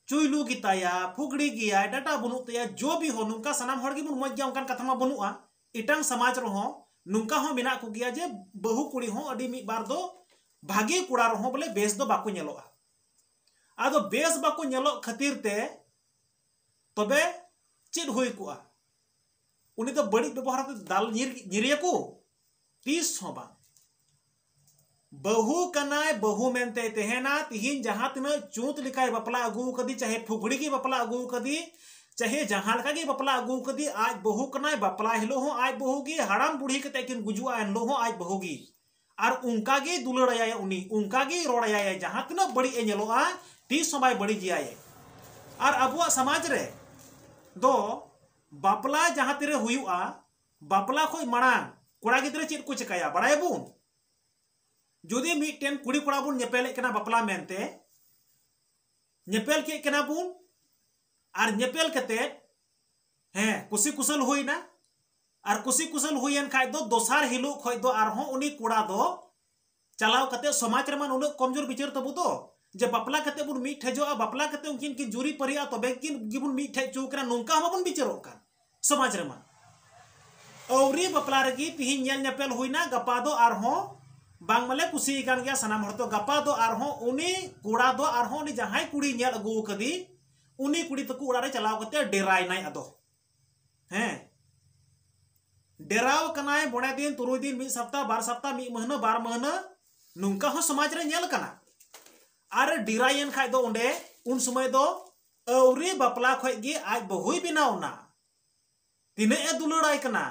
ᱪᱩᱭᱞᱩ ᱜᱮᱛᱟᱭᱟ, ᱯᱷᱩᱜᱽᱲᱤ ᱜᱮᱭᱟᱭ, ᱰᱟᱴᱟ ᱵᱟᱹᱱᱩᱜ ᱛᱟᱭᱟ, ᱡᱚ ᱵᱤ ᱦᱚᱸ ᱱᱚᱝᱠᱟ ᱥᱟᱱᱟᱢ ᱦᱚᱲ ᱜᱮᱵᱚᱱ ᱢᱚᱡᱽ ᱜᱮᱭᱟ, ᱚᱱᱠᱟᱱ ᱠᱟᱛᱷᱟ ᱢᱟ ᱵᱟᱹᱱᱩᱜᱼᱟ᱾ ᱮᱴᱟᱝ ᱥᱚᱢᱟᱡᱽ ᱨᱮᱦᱚᱸ ᱱᱚᱝᱠᱟ ᱦᱚᱸ ᱢᱮᱱᱟᱜ ᱠᱚᱜᱮᱭᱟ ᱡᱮ ᱵᱟᱹᱦᱩ ᱠᱩᱲᱤ ᱦᱚᱸ ᱟᱹᱰᱤ ᱢᱤᱫ ᱵᱟᱨ ᱫᱚ ᱵᱷᱟᱜᱮ ᱠᱚᱲᱟ ᱨᱮᱦᱚᱸ ᱵᱚᱞᱮ ᱵᱮᱥ ᱫᱚ ᱵᱟᱠᱚ ᱧᱮᱞᱚᱜᱼᱟ᱾ ᱟᱫᱚ ᱵᱮᱥ ᱵᱟᱠᱚ ᱧᱮᱞᱚᱜ ᱠᱷᱟᱹᱛᱤᱨ ᱛᱮ ᱛᱚᱵᱮ ᱪᱮᱫ ᱦᱩᱭ ᱠᱚᱜᱼᱟ? ᱩᱱᱤ ᱫᱚ ᱵᱟᱹᱲᱤᱡ ᱵᱮᱵᱚᱦᱟᱨ ᱛᱮ ᱫᱟᱞ ᱧᱤᱨ ᱧᱤᱨᱮᱭᱟᱠᱚ? ᱛᱤᱥ ᱦᱚᱸ ᱵᱟᱝ᱾ ᱵᱟᱹᱦᱩ ᱠᱟᱱᱟᱭ, ᱵᱟᱹᱦᱩ ᱢᱮᱱᱛᱮ ᱛᱟᱦᱮᱱᱟ᱾ ᱛᱤᱦᱤᱧ ᱡᱟᱦᱟᱸ ᱛᱤᱱᱟᱹᱜ ᱪᱩᱸᱛ ᱞᱮᱠᱟᱭ ᱵᱟᱯᱞᱟ ᱟᱹᱜᱩ ᱟᱠᱟᱫᱮ, ᱪᱟᱦᱮ ᱯᱷᱩᱜᱽᱲᱤ ᱜᱮ ᱵᱟᱯᱞᱟ ᱟᱹᱜᱩ ᱟᱠᱟᱫᱮ, ᱪᱟᱦᱮ ᱡᱟᱦᱟᱸ ᱞᱮᱠᱟ ᱜᱮ ᱵᱟᱯᱞᱟ ᱟᱹᱜᱩ ᱟᱠᱟᱫᱮ, ᱟᱡ ᱵᱟᱹᱦᱩ ᱠᱟᱱᱟᱭ᱾ ᱵᱟᱯᱞᱟ ᱦᱤᱞᱳᱜ ᱦᱚᱸ ᱟᱡ ᱵᱟᱹᱦᱩ ᱜᱮ, ᱦᱟᱲᱟᱢ ᱵᱩᱲᱦᱤ ᱠᱟᱛᱮ ᱠᱤᱱ ᱜᱩᱡᱩᱜᱼᱟ, ᱮᱱ ᱦᱤᱞᱳᱜ ᱦᱚᱸ ᱟᱡ ᱵᱟᱹᱦᱩ ᱜᱮ᱾ ᱟᱨ ᱚᱱᱠᱟ ᱜᱮ ᱫᱩᱞᱟᱹᱲ ᱟᱭᱟᱭ ᱩᱱᱤ, ᱚᱱᱠᱟ ᱜᱮ ᱨᱚᱲ ᱟᱭᱟᱭ᱾ ᱡᱟᱦᱟᱸ ᱛᱤᱱᱟᱹᱜ ᱵᱟᱹᱲᱤᱡ ᱮ ᱧᱮᱞᱚᱜᱼᱟ, ᱛᱤᱥ ᱦᱚᱸ ᱵᱟᱭ ᱵᱟᱹᱲᱤᱡᱮᱭᱟᱭ᱾ ᱟᱨ ᱟᱵᱚᱣᱟᱜ ᱥᱚᱢᱟᱡᱽ ᱨᱮ ᱫᱚ ᱵᱟᱯᱞᱟ ᱡᱟᱦᱟᱸ ᱛᱤᱨᱮ ᱦᱩᱭᱩᱜᱼᱟ, ᱵᱟᱯᱞᱟ ᱠᱷᱚᱡ ᱢᱟᱲᱟᱝ ᱠᱚᱲᱟ ᱜᱤᱫᱽᱨᱟᱹ ᱪᱮᱫ ᱠᱚ ᱪᱮᱠᱟᱭᱟ ᱵᱟᱲᱟᱭᱟᱵᱚᱱ? ᱡᱩᱫᱤ ᱢᱤᱫᱴᱮᱱ ᱠᱩᱲᱤ ᱠᱚᱲᱟ ᱵᱚᱱ ᱧᱮᱯᱮᱞᱮᱫ ᱠᱟᱱᱟ ᱵᱟᱯᱞᱟ ᱢᱮᱱᱛᱮ, ᱧᱮᱯᱮᱞ ᱠᱮᱫ ᱠᱟᱱᱟ ᱵᱚᱱ, ᱟᱨ ᱧᱮᱯᱮᱞ ᱠᱟᱛᱮ, ᱦᱮᱸ, ᱠᱩᱥᱤ ᱠᱩᱥᱟᱹᱞ ᱦᱩᱭᱱᱟ, ᱟᱨ ᱠᱩᱥᱤ ᱠᱩᱥᱟᱹᱞ ᱦᱩᱭᱮᱱ ᱠᱷᱟᱡ ᱫᱚ ᱫᱚᱥᱟᱨ ᱦᱤᱞᱳᱜ ᱠᱷᱚᱡ ᱫᱚ ᱟᱨᱦᱚᱸ ᱩᱱᱤ ᱠᱚᱲᱟ ᱫᱚ ᱪᱟᱞᱟᱣ ᱠᱟᱛᱮ, ᱥᱚᱢᱟᱡᱽ ᱨᱮᱢᱟ ᱱᱩᱱᱟᱹᱜ ᱠᱚᱢᱡᱳᱨ ᱵᱤᱪᱟᱹᱨ ᱛᱟᱵᱚ ᱫᱚ, ᱡᱮ ᱵᱟᱯᱞᱟ ᱠᱟᱛᱮ ᱵᱚᱱ ᱢᱤᱫ ᱴᱷᱮᱡᱚᱜᱼᱟ, ᱵᱟᱯᱞᱟ ᱠᱟᱛᱮ ᱩᱱᱠᱤᱱ ᱠᱤᱱ ᱡᱩᱨᱤ ᱯᱟᱹᱨᱤᱜᱼᱟ ᱛᱚᱵᱮ ᱠᱤᱱ ᱜᱮᱵᱚᱱ ᱢᱤᱫ ᱴᱷᱮᱡ ᱦᱚᱪᱚ ᱠᱟᱱᱟ, ᱱᱚᱝᱠᱟ ᱦᱚᱸ ᱵᱟᱵᱚᱱ ᱵᱤᱪᱟᱹᱨᱚᱜ ᱠᱟᱱ᱾ ᱥᱚᱢᱟᱡᱽ ᱨᱮᱢᱟ ᱟᱹᱣᱨᱤ ᱵᱟᱯᱞᱟ ᱨᱮᱜᱮ ᱛᱤᱦᱤᱧ ᱧᱮᱞ ᱧᱮᱯᱮᱞ ᱦᱩᱭᱱᱟ, ᱜᱟᱯᱟ ᱫᱚ ᱟᱨᱦᱚᱸ ᱵᱟᱝ ᱢᱟᱞᱮ ᱠᱩᱥᱤ ᱟᱠᱟᱱ ᱜᱮᱭᱟ ᱥᱟᱱᱟᱢ ᱦᱚᱲ ᱛᱚ, ᱜᱟᱯᱟ ᱫᱚ ᱟᱨᱦᱚᱸ ᱩᱱᱤ ᱠᱚᱲᱟ ᱫᱚ ᱟᱨᱦᱚᱸ ᱩᱱᱤ ᱡᱟᱦᱟᱸᱭ ᱠᱩᱲᱤ ᱧᱮᱞ ᱟᱹᱜᱩ ᱟᱠᱟᱫᱮ ᱩᱱᱤ ᱠᱩᱲᱤ ᱛᱟᱠᱚ ᱚᱲᱟᱜ ᱨᱮ ᱪᱟᱞᱟᱣ ᱠᱟᱛᱮ ᱰᱮᱨᱟᱭᱱᱟᱭ᱾ ᱟᱫᱚ ᱦᱮᱸ, ᱰᱮᱨᱟᱣ ᱠᱟᱱᱟᱭ ᱢᱚᱬᱮ ᱫᱤᱱ, ᱛᱩᱨᱩᱭ ᱫᱤᱱ, ᱢᱤᱫ ᱥᱟᱯᱛᱟ, ᱵᱟᱨ ᱥᱟᱯᱛᱟ, ᱢᱤᱫ ᱢᱟᱹᱦᱱᱟᱹ, ᱵᱟᱨ ᱢᱟᱹᱦᱱᱟᱹ, ᱱᱚᱝᱠᱟ ᱦᱚᱸ ᱥᱚᱢᱟᱡᱽ ᱨᱮ ᱧᱮᱞ ᱠᱟᱱᱟ᱾ ᱟᱨ ᱰᱮᱨᱟᱭᱮᱱ ᱠᱷᱟᱡ ᱫᱚ ᱚᱸᱰᱮ ᱩᱱ ᱥᱚᱢᱚᱭ ᱫᱚ ᱟᱹᱣᱨᱤ ᱵᱟᱯᱞᱟ ᱠᱷᱚᱡ ᱜᱮ ᱟᱡ ᱵᱟᱹᱦᱩᱭ ᱵᱮᱱᱟᱣ ᱮᱱᱟ᱾ ᱛᱤᱱᱟᱹᱜ ᱮ ᱫᱩᱞᱟᱹᱲᱟᱭ ᱠᱟᱱᱟ,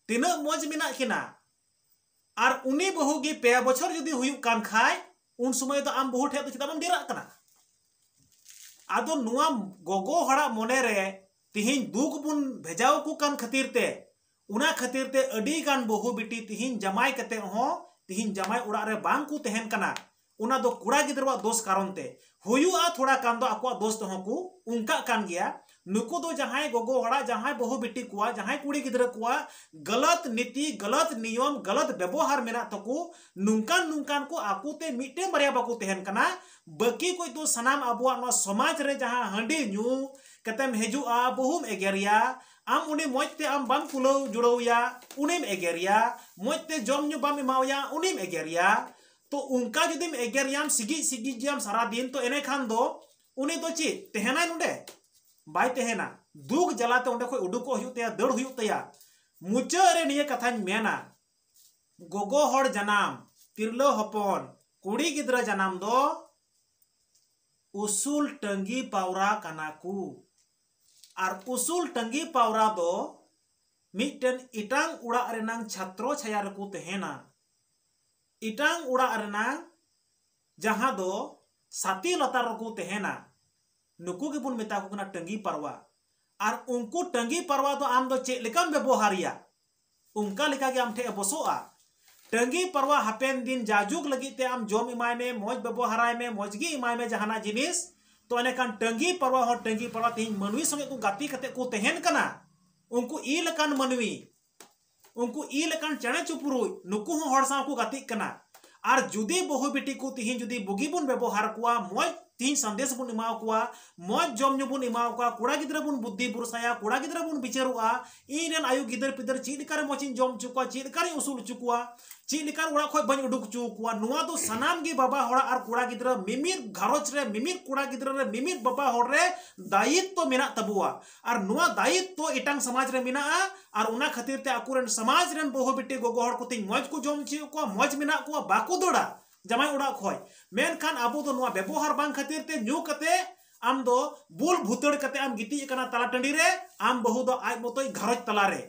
ᱛᱤᱱᱟᱹᱜ ᱢᱚᱡᱽ ᱢᱮᱱᱟᱜ ᱠᱤᱱᱟ᱾ ᱟᱨ ᱩᱱᱤ ᱵᱟᱹᱦᱩ ᱜᱮ ᱯᱮ ᱵᱚᱪᱷᱚᱨ ᱡᱩᱫᱤ ᱦᱩᱭᱩᱜ ᱠᱟᱱ ᱠᱷᱟᱡ, ᱩᱱ ᱥᱚᱢᱚᱭ ᱫᱚ ᱟᱢ ᱵᱟᱹᱦᱩ ᱴᱷᱮᱡ ᱫᱚ ᱪᱮᱫᱟᱜ ᱵᱟᱢ ᱰᱮᱨᱟᱜ ᱠᱟᱱᱟ? ᱟᱫᱚ ᱱᱚᱣᱟ ᱜᱚᱜᱚ ᱦᱚᱲᱟᱜ ᱢᱚᱱᱮ ᱨᱮ ᱛᱤᱦᱤᱧ ᱫᱩᱠ ᱵᱚᱱ ᱵᱷᱮᱡᱟᱣ ᱟᱠᱚ ᱠᱟᱱ ᱠᱷᱟᱹᱛᱤᱨ ᱛᱮ ᱚᱱᱟ ᱠᱷᱟᱹᱛᱤᱨ ᱛᱮ ᱟᱹᱰᱤ ᱜᱟᱱ ᱵᱟᱹᱦᱩ ᱵᱤᱴᱤ ᱛᱤᱦᱤᱧ ᱡᱟᱢᱟᱭ ᱠᱟᱛᱮ ᱦᱚᱸ ᱛᱤᱦᱤᱧ ᱡᱟᱢᱟᱭ ᱚᱲᱟᱜ ᱨᱮ ᱵᱟᱝ ᱠᱚ ᱛᱟᱦᱮᱱ ᱠᱟᱱᱟ᱾ ᱚᱱᱟ ᱫᱚ ᱠᱚᱲᱟ ᱜᱤᱫᱽᱨᱟᱹᱣᱟᱜ ᱫᱳᱥ ᱠᱟᱨᱚᱱ ᱛᱮ ᱦᱩᱭᱩᱜᱼᱟ, ᱛᱷᱚᱲᱟ ᱜᱟᱱ ᱫᱚ ᱟᱠᱚᱣᱟᱜ ᱫᱳᱥ ᱛᱮᱦᱚᱸ ᱠᱚ ᱚᱱᱠᱟᱜ ᱠᱟᱱ ᱜᱮᱭᱟ᱾ ᱱᱩᱠᱩ ᱫᱚ ᱡᱟᱦᱟᱸᱭ ᱜᱚᱜᱚ ᱦᱚᱲᱟᱜ, ᱡᱟᱦᱟᱸᱭ ᱵᱟᱹᱦᱩ ᱵᱤᱴᱤ ᱠᱚᱣᱟᱜ, ᱡᱟᱦᱟᱸᱭ ᱠᱩᱲᱤ ᱜᱤᱫᱽᱨᱟᱹ ᱠᱚᱣᱟᱜ ᱜᱟᱞᱟᱛ ᱱᱤᱛᱤ, ᱜᱟᱞᱟᱛ ᱱᱤᱭᱚᱢ, ᱜᱟᱞᱟᱛ ᱵᱮᱵᱚᱦᱟᱨ ᱢᱮᱱᱟᱜ ᱛᱟᱠᱚ, ᱱᱚᱝᱠᱟᱱ ᱱᱚᱝᱠᱟᱱ ᱠᱚ ᱟᱠᱚ ᱛᱮ ᱢᱤᱫᱴᱮᱱ ᱵᱟᱨᱭᱟ ᱵᱟᱠᱚ ᱛᱟᱦᱮᱱ ᱠᱟᱱᱟ᱾ ᱵᱟᱹᱠᱤ ᱠᱚ ᱫᱚ ᱥᱟᱱᱟᱢ ᱟᱵᱚᱣᱟᱜ ᱱᱚᱣᱟ ᱥᱚᱢᱟᱡᱽ ᱨᱮ ᱡᱟᱦᱟᱸ ᱦᱟᱺᱰᱤ ᱧᱩ ᱠᱟᱛᱮᱢ ᱦᱤᱡᱩᱜᱼᱟ, ᱵᱟᱹᱦᱩᱢ ᱮᱜᱮᱨᱮᱭᱟ, ᱟᱢ ᱩᱱᱤ ᱢᱚᱡᱽ ᱛᱮ ᱟᱢ ᱵᱟᱢ ᱠᱩᱞᱟᱹᱣ ᱡᱩᱲᱟᱹᱣᱮᱭᱟ, ᱩᱱᱤᱢ ᱮᱜᱮᱨᱮᱭᱟ, ᱢᱚᱡᱽ ᱛᱮ ᱡᱚᱢ ᱧᱩ ᱵᱟᱢ ᱮᱢᱟᱣᱟᱭᱟ, ᱩᱱᱤᱢ ᱮᱜᱮᱨᱮᱭᱟ᱾ ᱛᱚ ᱚᱱᱠᱟ ᱡᱩᱫᱤᱢ ᱮᱜᱮᱨᱮᱭᱟᱢ, ᱥᱤᱜᱤᱡ ᱥᱤᱜᱤᱡ ᱜᱮᱭᱟᱢ ᱥᱟᱨᱟ ᱫᱤᱱ, ᱛᱚ ᱮᱱᱮᱠᱷᱟᱱ ᱫᱚ ᱩᱱᱤ ᱫᱚ ᱪᱮᱫ ᱛᱟᱦᱮᱱᱟᱭ ᱱᱚᱰᱮ? ᱵᱟᱭ ᱛᱟᱦᱮᱱᱟ᱾ ᱫᱩᱠ ᱡᱟᱞᱟᱛᱮ ᱚᱸᱰᱮ ᱠᱷᱚᱱ ᱩᱰᱩᱠᱚᱜ ᱦᱩᱭᱩᱜ ᱛᱟᱭᱟ, ᱫᱟᱹᱲ ᱦᱩᱭᱩᱜ ᱛᱟᱭᱟ᱾ ᱢᱩᱪᱟᱹᱫ ᱨᱮ ᱱᱤᱭᱟᱹ ᱠᱟᱛᱷᱟᱧ ᱢᱮᱱᱟ, ᱜᱚᱜᱚ ᱦᱚᱲ ᱡᱟᱱᱟᱢ, ᱛᱤᱨᱞᱟᱹ ᱦᱚᱯᱚᱱ, ᱠᱩᱲᱤ ᱜᱤᱫᱽᱨᱟᱹ ᱡᱟᱱᱟᱢ ᱫᱚ ᱩᱥᱩᱞ ᱴᱟᱺᱜᱤ ᱯᱟᱣᱨᱟ ᱠᱟᱱᱟ ᱠᱚ᱾ ᱟᱨ ᱩᱥᱩᱞ ᱴᱟᱺᱜᱤ ᱯᱟᱣᱨᱟ ᱫᱚ ᱢᱤᱫᱴᱮᱱ ᱮᱴᱟᱝ ᱚᱲᱟᱜ ᱨᱮᱱᱟᱝ ᱪᱷᱟᱛᱨᱚ ᱪᱷᱟᱭᱟ ᱨᱮᱠᱚ ᱛᱟᱦᱮᱱᱟ᱾ ᱮᱴᱟᱝ ᱚᱲᱟᱜ ᱨᱮᱱᱟᱝ ᱡᱟᱦᱟᱸ ᱫᱚ ᱥᱟᱛᱮ ᱞᱟᱛᱟᱨ ᱨᱮᱠᱚ ᱛᱟᱦᱮᱱᱟ, ᱱᱩᱠᱩ ᱜᱮᱵᱚᱱ ᱢᱮᱛᱟ ᱠᱚ ᱠᱟᱱᱟ ᱴᱟᱺᱜᱤ ᱯᱟᱨᱣᱟ᱾ ᱟᱨ ᱩᱱᱠᱩ ᱴᱟᱺᱜᱤ ᱯᱟᱨᱣᱟ ᱫᱚ ᱟᱢ ᱫᱚ ᱪᱮᱫ ᱞᱮᱠᱟᱢ ᱵᱮᱵᱚᱦᱟᱨᱮᱭᱟ, ᱚᱱᱠᱟ ᱞᱮᱠᱟ ᱜᱮ ᱟᱢ ᱴᱷᱮᱱ ᱮ ᱵᱚᱥᱚᱜᱼᱟ᱾ ᱴᱟᱺᱜᱤ ᱯᱟᱨᱣᱟ ᱦᱟᱯᱮᱱ ᱫᱤᱱ ᱡᱟᱡᱩᱜᱽ ᱞᱟᱹᱜᱤᱫ ᱛᱮ ᱟᱢ ᱡᱚᱢ ᱮᱢᱟᱭ ᱢᱮ, ᱢᱚᱡᱽ ᱵᱮᱵᱚᱦᱟᱨᱟᱭ ᱢᱮ, ᱢᱚᱡᱽ ᱜᱮ ᱮᱢᱟᱭ ᱢᱮ ᱡᱟᱦᱟᱱᱟᱜ ᱡᱤᱱᱤᱥ᱾ ᱛᱚ ᱮᱱᱮᱠᱷᱟᱱ ᱴᱟᱺᱜᱤ ᱯᱟᱨᱣᱟ ᱦᱚᱸ ᱴᱟᱺᱜᱤ ᱯᱟᱨᱣᱟ ᱛᱮᱦᱮᱧ ᱢᱟᱹᱱᱢᱤ ᱥᱚᱸᱜᱮ ᱠᱚ ᱜᱟᱛᱮ ᱠᱟᱛᱮ ᱠᱚ ᱛᱟᱦᱮᱱ ᱠᱟᱱᱟ᱾ ᱩᱱᱠᱩ ᱤ ᱞᱮᱠᱟᱱ ᱢᱟᱹᱱᱢᱤ, ᱩᱱᱠᱩ ᱤ ᱞᱮᱠᱟᱱ ᱪᱮᱬᱮ ᱪᱩᱯᱨᱩᱡ, ᱱᱩᱠᱩ ᱦᱚᱸ ᱦᱚᱲ ᱥᱟᱶ ᱠᱚ ᱜᱟᱛᱮᱜ ᱠᱟᱱᱟ᱾ ᱟᱨ ᱡᱩᱫᱤ ᱵᱟᱹᱦᱩ ᱵᱤᱴᱤ ᱠᱚ ᱛᱤᱦᱤᱧ ᱡᱩᱫᱤ ᱵᱩᱜᱤ ᱵᱚᱱ ᱵᱮᱵᱚᱦᱟᱨ ᱠᱚᱣᱟ, ᱢᱚᱡᱽ ᱛᱤᱦᱤᱧ ᱥᱟᱸᱫᱮᱥ ᱵᱚᱱ ᱮᱢᱟ ᱠᱚᱣᱟ, ᱢᱚᱡᱽ ᱡᱚᱢ ᱧᱩ ᱵᱚᱱ ᱮᱢᱟ ᱠᱚᱣᱟ, ᱠᱚᱲᱟ ᱜᱤᱫᱽᱨᱟᱹ ᱵᱚᱱ ᱵᱩᱫᱽᱫᱷᱤ ᱵᱷᱚᱨᱥᱟᱭᱟ, ᱠᱚᱲᱟ ᱜᱤᱫᱽᱨᱟᱹ ᱵᱚᱱ ᱵᱤᱪᱟᱹᱨᱚᱜᱼᱟ, ᱤᱧ ᱨᱮᱱ ᱟᱭᱳ ᱜᱤᱫᱟᱹᱨ ᱯᱤᱫᱟᱹᱨ ᱪᱮᱫ ᱞᱮᱠᱟᱨᱮ ᱢᱚᱡᱽ ᱤᱧ ᱡᱚᱢ ᱦᱚᱪᱚ ᱠᱚᱣᱟ, ᱪᱮᱫ ᱞᱮᱠᱟᱨᱤᱧ ᱩᱥᱩᱞ ᱦᱚᱪᱚ ᱠᱚᱣᱟ, ᱪᱮᱫ ᱞᱮᱠᱟᱨᱮ ᱚᱲᱟᱜ ᱠᱷᱚᱱ ᱵᱟᱹᱧ ᱩᱰᱩᱠ ᱦᱚᱪᱚ ᱠᱚᱣᱟ, ᱱᱚᱣᱟ ᱫᱚ ᱥᱟᱱᱟᱢ ᱜᱮ ᱵᱟᱵᱟ ᱦᱚᱲᱟᱜ ᱟᱨ ᱠᱚᱲᱟ ᱜᱤᱫᱽᱨᱟᱹ, ᱢᱤᱢᱤᱫ ᱜᱷᱟᱨᱚᱸᱡᱽ ᱨᱮ, ᱢᱤᱢᱤᱫ ᱠᱚᱲᱟ ᱜᱤᱫᱽᱨᱟᱹ ᱨᱮ, ᱢᱤᱢᱤᱫ ᱵᱟᱵᱟ ᱦᱚᱲ ᱨᱮ ᱫᱟᱭᱤᱛᱛᱚ ᱢᱮᱱᱟᱜ ᱛᱟᱵᱚᱣᱟ᱾ ᱟᱨ ᱱᱚᱣᱟ ᱫᱟᱭᱤᱛᱛᱚ ᱮᱴᱟᱝ ᱥᱚᱢᱟᱡᱽ ᱨᱮ ᱢᱮᱱᱟᱜᱼᱟ᱾ ᱟᱨ ᱚᱱᱟ ᱠᱷᱟᱹᱛᱤᱨ ᱛᱮ ᱟᱠᱚᱨᱮᱱ ᱥᱚᱢᱟᱡᱽ ᱨᱮᱱ ᱵᱟᱹᱦᱩ ᱵᱤᱴᱤ ᱜᱚᱜᱚ ᱦᱚᱲ ᱠᱚ ᱛᱤᱧ ᱢᱚᱡᱽ ᱠᱚ ᱡᱚᱢ ᱦᱚᱪᱚᱭᱮᱫ ᱠᱚᱣᱟ, ᱢᱚᱡᱽ ᱢᱮᱱᱟᱜ ᱠᱚᱣᱟ, ᱵᱟᱠᱚ ᱫᱟᱹᱲᱟ ᱡᱟᱢᱟᱭ ᱚᱲᱟᱜ ᱠᱷᱚᱱ᱾ ᱢᱮᱱᱠᱷᱟᱱ ᱟᱵᱚ ᱫᱚ ᱱᱚᱣᱟ ᱵᱮᱵᱚᱦᱟᱨ ᱵᱟᱝ ᱠᱷᱟᱹᱛᱤᱨ ᱛᱮ ᱧᱩ ᱠᱟᱛᱮ ᱟᱢ ᱫᱚ ᱵᱩᱞ ᱵᱷᱩᱛᱟᱹᱲ ᱠᱟᱛᱮ ᱟᱢ ᱜᱤᱛᱤᱡ ᱟᱠᱟᱱᱟ ᱛᱟᱞᱟ ᱴᱟᱺᱰᱤ ᱨᱮ, ᱟᱢ ᱵᱟᱹᱦᱩ ᱫᱚ ᱟᱡ ᱢᱚᱛᱚᱭ ᱜᱷᱟᱨᱚᱸᱡᱽ ᱛᱟᱞᱟ ᱨᱮ᱾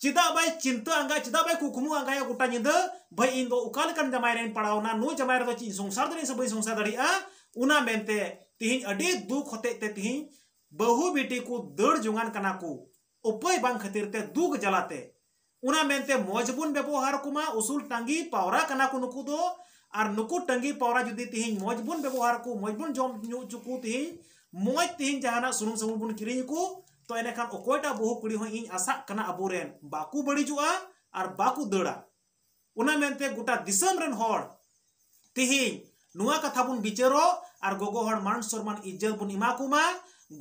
ᱪᱮᱫᱟᱜ ᱵᱟᱭ ᱪᱤᱱᱛᱟᱹ ᱟᱸᱜᱟᱭᱟ, ᱪᱮᱫᱟᱜ ᱵᱟᱭ ᱠᱩᱠᱢᱩ ᱟᱸᱜᱟᱭᱟ ᱜᱚᱴᱟ ᱧᱤᱫᱟᱹ, ᱵᱷᱟᱹᱭ ᱤᱧ ᱫᱚ ᱚᱠᱟ ᱞᱮᱠᱟᱱ ᱡᱟᱢᱟᱭ ᱨᱮᱧ ᱯᱟᱲᱟᱣᱱᱟ, ᱱᱩᱭ ᱡᱟᱢᱟᱭ ᱨᱮᱫᱚ ᱪᱮᱫ ᱤᱧ ᱥᱚᱝᱥᱟᱨ ᱫᱟᱲᱮᱭᱟᱜᱼᱟ ᱥᱮ ᱵᱟᱹᱧ ᱥᱚᱝᱥᱟᱨ ᱫᱟᱲᱮᱭᱟᱜᱼᱟ? ᱚᱱᱟ ᱢᱮᱱᱛᱮ ᱛᱤᱦᱤᱧ ᱟᱹᱰᱤ ᱫᱩᱠ ᱦᱚᱛᱮᱡ ᱛᱮ ᱛᱤᱦᱤᱧ ᱵᱟᱹᱦᱩ ᱵᱤᱴᱤ ᱠᱚ ᱫᱟᱹᱲ ᱡᱚᱝᱟᱱ ᱠᱟᱱᱟ ᱠᱚ, ᱩᱯᱟᱹᱭ ᱵᱟᱝ ᱠᱷᱟᱹᱛᱤᱨ ᱛᱮ, ᱫᱩᱠ ᱡᱟᱞᱟᱛᱮ᱾ ᱚᱱᱟ ᱢᱮᱱᱛᱮ ᱢᱚᱡᱽ ᱵᱚᱱ ᱵᱮᱵᱚᱦᱟᱨ ᱠᱚᱢᱟ᱾ ᱩᱥᱩᱞ ᱴᱟᱺᱜᱤ ᱯᱟᱣᱨᱟ ᱠᱟᱱᱟ ᱠᱚ ᱱᱩᱠᱩ ᱫᱚ᱾ ᱟᱨ ᱱᱩᱠᱩ ᱴᱟᱺᱜᱤ ᱯᱟᱣᱨᱟ ᱡᱩᱫᱤ ᱛᱤᱦᱤᱧ ᱢᱚᱡᱽ ᱵᱚᱱ ᱵᱮᱵᱚᱦᱟᱨ ᱠᱚ, ᱢᱚᱡᱽ ᱵᱚᱱ ᱡᱚᱢ ᱧᱩ ᱦᱚᱪᱚ ᱠᱚ, ᱛᱤᱦᱤᱧ ᱢᱚᱡᱽ ᱛᱤᱦᱤᱧ ᱡᱟᱦᱟᱱᱟᱜ ᱥᱩᱱᱩᱢ ᱥᱟᱵᱚᱱ ᱵᱚᱱ ᱠᱤᱨᱤᱧ ᱟᱠᱚ, ᱛᱚ ᱮᱱᱮᱠᱷᱟᱱ ᱚᱠᱚᱭᱴᱟᱜ ᱵᱟᱹᱦᱩ ᱠᱩᱲᱤ ᱦᱚᱸ ᱤᱧ ᱟᱥᱟᱜ ᱠᱟᱱᱟ ᱟᱵᱚᱨᱮᱱ ᱵᱟᱠᱚ ᱵᱟᱹᱲᱤᱡᱚᱜᱼᱟ ᱟᱨ ᱵᱟᱠᱚ ᱫᱟᱹᱲᱟ᱾ ᱚᱱᱟ ᱢᱮᱱᱛᱮ ᱜᱚᱴᱟ ᱫᱤᱥᱚᱢ ᱨᱮᱱ ᱦᱚᱲ ᱛᱤᱦᱤᱧ ᱱᱚᱣᱟ ᱠᱟᱛᱷᱟ ᱵᱚᱱ ᱵᱤᱪᱟᱹᱨᱚᱜ ᱟᱨ ᱜᱚᱜᱚ ᱦᱚᱲ ᱢᱟᱱ ᱥᱚᱱᱢᱟᱱ ᱤᱡᱽᱡᱚᱛ ᱵᱚᱱ ᱮᱢᱟ ᱠᱚᱢᱟ᱾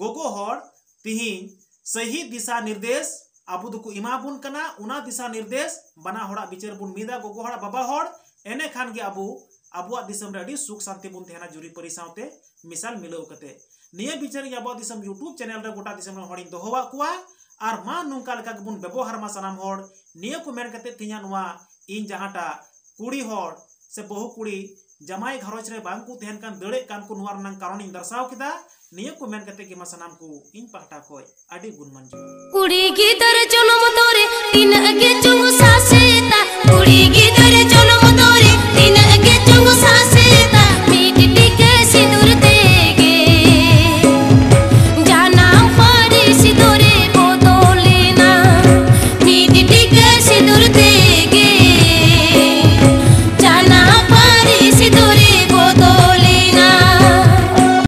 ᱜᱚᱜᱚ ᱦᱚᱲ ᱛᱤᱦᱤᱧ ᱥᱟᱹᱦᱤ ᱫᱤᱥᱟ ᱱᱤᱨᱫᱮᱥ ᱟᱵᱚ ᱫᱚᱠᱚ ᱮᱢᱟ ᱵᱚᱱ ᱠᱟᱱᱟ᱾ ᱚᱱᱟ ᱫᱤᱥᱟ ᱱᱤᱨᱫᱮᱥ ᱵᱟᱱᱟ ᱦᱚᱲᱟᱜ ᱵᱤᱪᱟᱹᱨ ᱵᱚᱱ ᱢᱤᱫᱟ, ᱜᱚᱜᱚ ᱦᱚᱲᱟᱜ, ᱵᱟᱵᱟ ᱦᱚᱲ, ᱮᱱᱮᱠᱷᱟᱱ ᱜᱮ ᱟᱵᱚ ᱟᱵᱚᱣᱟᱜ ᱫᱤᱥᱚᱢ ᱨᱮ ᱟᱹᱰᱤ ᱥᱩᱠ ᱥᱟᱱᱛᱤ ᱵᱚᱱ ᱛᱟᱦᱮᱱᱟ, ᱡᱩᱨᱤᱯᱟᱹᱨᱤ ᱥᱟᱶᱛᱮ ᱢᱮᱥᱟᱞ ᱢᱤᱞᱟᱹᱣ ᱠᱟᱛᱮ᱾ ᱱᱤᱭᱟᱹ ᱵᱤᱪᱟᱹᱨ ᱤᱧ ᱟᱵᱚᱣᱟᱜ ᱫᱤᱥᱚᱢ YouTube ᱪᱮᱱᱮᱞ ᱨᱮ ᱜᱚᱴᱟ ᱫᱤᱥᱚᱢ ᱨᱮᱱ ᱦᱚᱲᱤᱧ ᱫᱚᱦᱚᱣᱟᱫ ᱠᱚᱣᱟ᱾ ᱟᱨ ᱢᱟ ᱱᱚᱝᱠᱟ ᱞᱮᱠᱟ ᱜᱮᱵᱚᱱ ᱵᱮᱵᱚᱦᱟᱨ ᱢᱟ ᱥᱟᱱᱟᱢ ᱦᱚᱲ᱾ ᱱᱤᱭᱟᱹ ᱠᱚ ᱢᱮᱱ ᱠᱟᱛᱮ ᱛᱮᱦᱮᱧᱟᱜ ᱱᱚᱣᱟ ᱤᱧ ᱡᱟᱦᱟᱸᱴᱟᱜ ᱠᱩᱲᱤ ᱦᱚᱲ ᱥᱮ ᱵᱟᱹᱦᱩ ᱠᱩᱲᱤ ᱡᱟᱢᱟᱭ ᱜᱷᱟᱨᱚᱸᱡᱽ ᱨᱮ ᱵᱟᱝ ᱠᱚ ᱛᱟᱦᱮᱱ ᱠᱟᱱ, ᱫᱟᱹᱲᱮᱫ ᱠᱟᱱ ᱠᱚ, ᱱᱚᱣᱟ ᱨᱮᱱᱟᱜ ᱠᱟᱨᱚᱱ ᱤᱧ ᱫᱟᱨᱥᱟᱣ ᱠᱮᱫᱟ᱾ ᱱᱤᱭᱟᱹ ᱠᱚ ᱢᱮᱱ ᱠᱟᱛᱮ ᱜᱮ ᱢᱟ ᱥᱟᱱᱟᱢ ᱠᱚ ᱤᱧ ᱯᱟᱦᱴᱟ ᱠᱷᱚᱱ ᱟᱹᱰᱤ ᱜᱩᱱᱢᱟᱱ ᱡᱚᱦᱟᱨ᱾ ᱠᱩᱲᱤ ᱜᱤᱫᱟᱹᱨ ᱡᱚᱱᱚᱢ ᱫᱚ